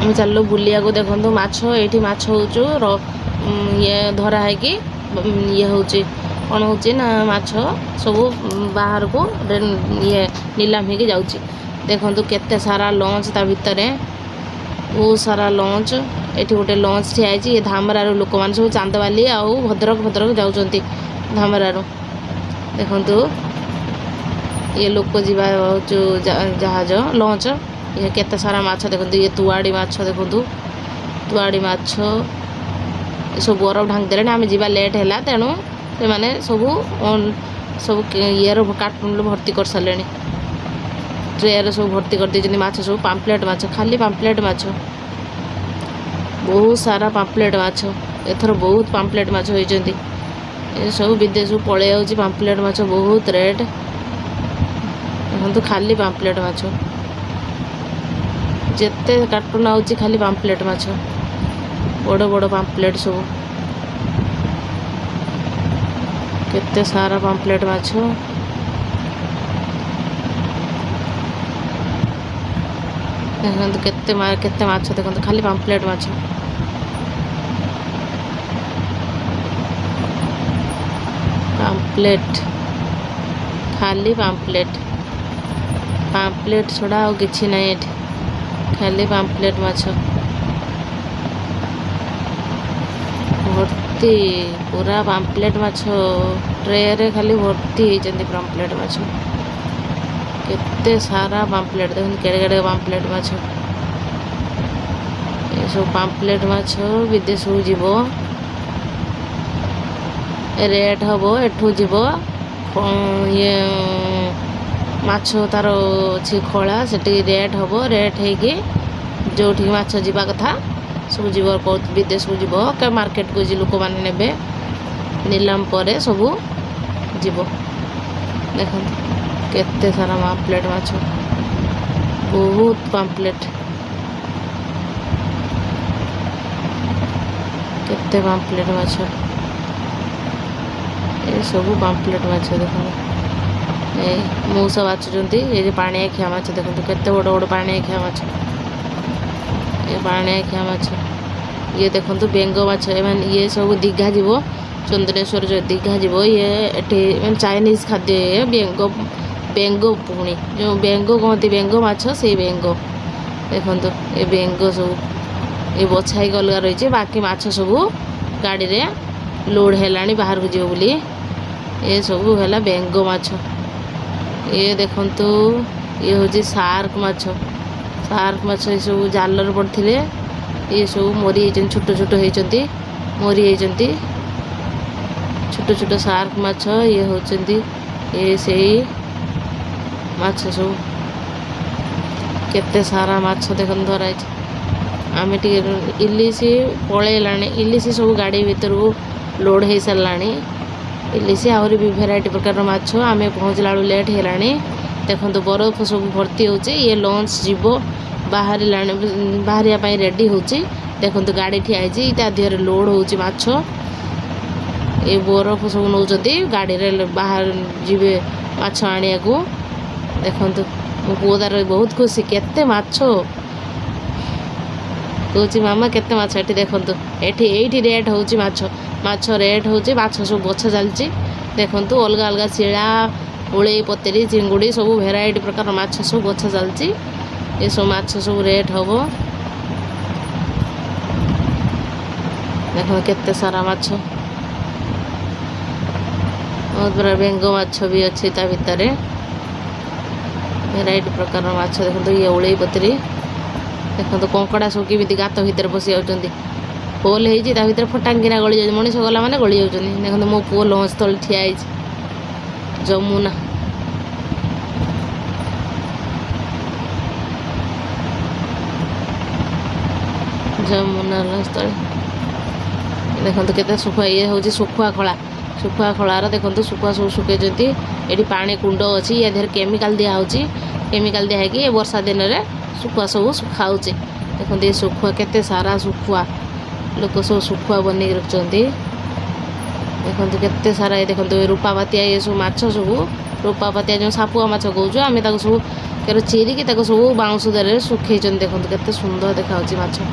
ଆମେ ଚାଲିଲୁ ବୁଲିବାକୁ। ଦେଖନ୍ତୁ ମାଛ, ଏଇଠି ମାଛ ହେଉଛୁ ଇଏ ଧରା ହେଇକି ଇଏ ହେଉଛି, କ'ଣ ହେଉଛି ନା ମାଛ ସବୁ ବାହାରକୁ ଇଏ ନିଲାମ ହେଇକି ଯାଉଛି। ଦେଖନ୍ତୁ କେତେ ସାରା ଲଞ୍ଚ ତା ଭିତରେ, ବହୁତ ସାରା ଲଞ୍ଚ। ଏଠି ଗୋଟେ ଲଞ୍ଚ ଠିଆ ହେଇଛି। ଏ ଧାମରାରୁ ଲୋକମାନେ ସବୁ ଚାନ୍ଦବାଲି ଆଉ ଭଦ୍ରକ ଭଦ୍ରକ ଯାଉଛନ୍ତି ଧାମରାରୁ। ଦେଖନ୍ତୁ ଇଏ ଲୋକ ଯିବା ଯେଉଁ ଜାହାଜ ଲଞ୍ଚ। ଇଏ କେତେ ସାରା ମାଛ ଦେଖନ୍ତୁ। ଇଏ ତୁଆଡ଼ି ମାଛ ଦେଖନ୍ତୁ, ତୁଆଡ଼ି ମାଛ ଏସବୁ ବରଫ ଢାଙ୍କି ଦେଲେଣି। ଆମେ ଯିବା ଲେଟ୍ ହେଲା, ତେଣୁ ସେମାନେ ସବୁ ସବୁ ଇଏର କାର୍ଟୁନରେ ଭର୍ତ୍ତି କରିସାରିଲେଣି, ଟ୍ରେରେ ସବୁ ଭର୍ତ୍ତି କରିଦେଇଛନ୍ତି ମାଛ ସବୁ। ପାମ୍ପଲେଟ୍ ମାଛ, ଖାଲି ପାମ୍ପଲେଟ୍ ମାଛ, ବହୁତ ସାରା ପାମ୍ପଲେଟ୍ ମାଛ। ଏଥର ବହୁତ ପାମ୍ପଲେଟ୍ ମାଛ ହେଇଛନ୍ତି। ଏସବୁ ବିଦେଶକୁ ପଳେଇ ଯାଉଛି ପାମ୍ପଲେଟ୍ ମାଛ, ବହୁତ ରେଟ୍। ଦେଖନ୍ତୁ ଖାଲି ପାମ୍ପଲେଟ୍ ମାଛ, ଯେତେ କାର୍ଟୁନ୍ ଆଉଛି ଖାଲି ପାମ୍ପଲେଟ୍ ମାଛ, ବଡ଼ ବଡ଼ ପାମ୍ପଲେଟ୍ ସବୁ। କେତେ ସାରା ପାମ୍ପଲେଟ୍ ମାଛ। ଦେଖନ୍ତୁ କେତେ କେତେ ମାଛ ଦେଖନ୍ତୁ, ଖାଲି ପାମ୍ପଲେଟ୍ ମାଛ। ପାମ୍ପଲେଟ୍, ଖାଲି ପାମ୍ପଲେଟ୍, ପାମ୍ପଲେଟ୍ ଛଡ଼ା ଆଉ କିଛି ନାହିଁ ଏଠି, ଖାଲି ପାମ୍ପଲେଟ୍ ମାଛ ଭର୍ତ୍ତି, ପୁରା ପାମ୍ପଲେଟ୍ ମାଛ ଟ୍ରେରେ ଖାଲି ଭର୍ତ୍ତି ହେଇଛନ୍ତି ପାମ୍ପଲେଟ୍ ମାଛ। କେତେ ସାରା ପାମ୍ପଲେଟ୍ ଦେଖନ୍ତୁ, କେଡ଼େ କେଡ଼େ ପାମ୍ପଲେଟ୍ ମାଛ। ଏସବୁ ପାମ୍ପଲେଟ୍ ମାଛ ବିଦେଶକୁ ଯିବ, ରେଟ୍ ହେବ। ଏଠୁ ଯିବ ଇଏ ମାଛ ତାର ଅଛି ଖୋଳା, ସେଠି ରେଟ୍ ହେବ। ରେଟ୍ ହେଇକି ଯେଉଁଠିକି ମାଛ ଯିବା କଥା ସବୁ ଯିବ, ବିଦେଶକୁ ଯିବ କି ମାର୍କେଟକୁ ଲୋକମାନେ ନେବେ, ନିଲାମ ପରେ ସବୁ ଯିବ। ଦେଖନ୍ତୁ କେତେ ସାରା ପାମ୍ପଲେଟ୍ ମାଛ, ବହୁତ ପାମ୍ପଲେଟ୍, କେତେ ପାମ୍ପଲେଟ୍ ମାଛ। ଏସବୁ ପାମ୍ପଲେଟ୍ ମାଛ ଦେଖନ୍ତୁ। ଏ ମଉସା ବାଛୁଛନ୍ତି। ଏ ଯେ ପାଣିଆ ଖିଆ ମାଛ ଦେଖନ୍ତୁ, କେତେ ବଡ଼ ବଡ଼ ପାଣିଆ ଖିଆ ମାଛ। ଏ ପାଣିଆ ଖିଆ ମାଛ। ଇଏ ଦେଖନ୍ତୁ ବେଙ୍ଗ ମାଛ। ଏମାନେ ଇଏ ସବୁ ଦୀଘା ଯିବ, ଚନ୍ଦନେଶ୍ୱର ଯେଉଁ ଦୀଘା ଯିବ। ଇଏ ଏଠି ମାନେ ଚାଇନିଜ୍ ଖାଦ୍ୟ। ଇଏ ବେଙ୍ଗ, ବେଙ୍ଗ ପୁଣି ଯେଉଁ ବେଙ୍ଗ କହନ୍ତି, ବେଙ୍ଗ ମାଛ, ସେଇ ବେଙ୍ଗ ଦେଖନ୍ତୁ। ଏ ବେଙ୍ଗ ସବୁ ଏ ବଛା ହେଇକି ଅଲଗା ରହିଛି, ବାକି ମାଛ ସବୁ ଗାଡ଼ିରେ ଲୋଡ଼ ହେଲାଣି ବାହାରକୁ ଯିବ ବୋଲି। ଏସବୁ ହେଲା ବେଙ୍ଗ ମାଛ। ଇଏ ଦେଖନ୍ତୁ, ଇଏ ହେଉଛି ସାର୍କ ମାଛ। ସାର୍କ ମାଛ ଏସବୁ ଜାଲରେ ପଡ଼ିଥିଲେ, ଇଏ ସବୁ ମରିଯାଇଛନ୍ତି, ଛୋଟ ଛୋଟ ହେଇଛନ୍ତି, ମରିଯାଇଛନ୍ତି ଛୋଟ ଛୋଟ ସାର୍କ ମାଛ। ଇଏ ହେଉଛନ୍ତି ଇଏ ସେଇ ମାଛ ସବୁ। କେତେ ସାରା ମାଛ ଦେଖନ୍ତୁ ଧରା ହେଇଛି। ଆମେ ଟିକେ ଇଲିଶି ପଳେଇଲାଣି, ଇଲିଶି ସବୁ ଗାଡ଼ି ଭିତରକୁ ଲୋଡ଼ ହେଇସାରିଲାଣି। ଇଲିଶି ଆହୁରି ବି ଭେରାଇଟି ପ୍ରକାରର ମାଛ। ଆମେ ପହଞ୍ଚିଲା ବେଳକୁ ଲେଟ୍ ହେଲାଣି। ଦେଖନ୍ତୁ ବରଫ ସବୁ ଭର୍ତ୍ତି ହେଉଛି। ଇଏ ଲଞ୍ଚ ଯିବ ବାହାରିଲାଣି, ବାହାରିବା ପାଇଁ ରେଡ଼ି ହେଉଛି। ଦେଖନ୍ତୁ ଗାଡ଼ି ଠିଆ ହେଇଛି, ତା ଦେହରେ ଲୋଡ଼ ହେଉଛି ମାଛ। ଏ ବରଫ ସବୁ ନେଉଛନ୍ତି ଗାଡ଼ିରେ, ବାହାର ଯିବେ ମାଛ ଆଣିବାକୁ। ଦେଖନ୍ତୁ ମୋ ପୁଅ ତାର ବହୁତ ଖୁସି, କେତେ ମାଛ କହୁଛି ମାମା କେତେ ମାଛ। ଏଠି ଦେଖନ୍ତୁ, ଏଠି ଏଇଠି ରେଟ୍ ହେଉଛି ମାଛ, ମାଛ ରେଟ୍ ହେଉଛି, ମାଛ ସବୁ ବଛା ଚାଲିଛି। ଦେଖନ୍ତୁ ଅଲଗା ଅଲଗା ଶିଳା, ଓଳେଇ ପତେରି, ଚିଙ୍ଗୁଡ଼ି ସବୁ ଭେରାଇଟି ପ୍ରକାର ମାଛ ସବୁ ବଛା ଚାଲିଛି। ଏସବୁ ମାଛ ସବୁ ରେଟ୍ ହେବ। ଦେଖନ୍ତୁ କେତେ ସାରା ମାଛ, ବହୁତ ପ୍ରକାର ବେଙ୍ଗ ମାଛ ବି ଅଛି ତା ଭିତରେ, ଭେରାଇଟି ପ୍ରକାରର ମାଛ। ଦେଖନ୍ତୁ ଇଏ ଓଳେଇ ପତେରି, ଦେଖନ୍ତୁ କଙ୍କଡ଼ା ସବୁ କେମିତି ଗାତ ଭିତରେ ପଶି ଯାଉଛନ୍ତି। ହୋଲ୍ ହେଇଛି ତା ଭିତରେ, ଫଟାଙ୍କିନା ଗଳି ଯାଉଛି, ମଣିଷ ଗଲା ମାନେ ଗଳି ଯାଉଛନ୍ତି। ଦେଖନ୍ତୁ ମୋ ପୁଅ ଲଞ୍ଚ ତଳେ ଠିଆ ହେଇଛି। ଯମୁନା, ଯମୁନା ଲଞ୍ଚ ତଳେ ଦେଖନ୍ତୁ କେତେ ଶୁଖୁଆ। ଇଏ ହେଉଛି ଶୁଖୁଆ ଖୋଳା, ଶୁଖୁଆ ଖୋଳାର ଦେଖନ୍ତୁ ଶୁଖୁଆ ସବୁ ଶୁଖେଇଛନ୍ତି। ଏଠି ପାଣି କୁଣ୍ଡ ଅଛି, ୟା ଦେହରେ କେମିକାଲ ଦିଆହେଉଛି। କେମିକାଲ ଦିଆ ହେଇକି ଏ ବର୍ଷା ଦିନରେ ଶୁଖୁଆ ସବୁ ଶୁଖା ହେଉଛି। ଦେଖନ୍ତୁ ଏ ଶୁଖୁଆ କେତେ ସାରା ଶୁଖୁଆ, ଲୋକ ସବୁ ଶୁଖୁଆ ବନେଇକି ରଖୁଛନ୍ତି। ଦେଖନ୍ତୁ କେତେ ସାରା। ଏ ଦେଖନ୍ତୁ ଏ ରୂପା ପାତିଆ, ଏ ସବୁ ମାଛ ସବୁ ରୂପା ପାତିଆ, ଯେଉଁ ସାପୁଆ ମାଛ କହୁଛୁ ଆମେ ତାକୁ ସବୁ କେର ଚିରିକି ତାକୁ ସବୁ ବାଉଁଶ ଦାରରେ ଶୁଖେଇଛନ୍ତି। ଦେଖନ୍ତୁ, କେତେ ସୁନ୍ଦର ଦେଖାଯାଉଛି ମାଛ।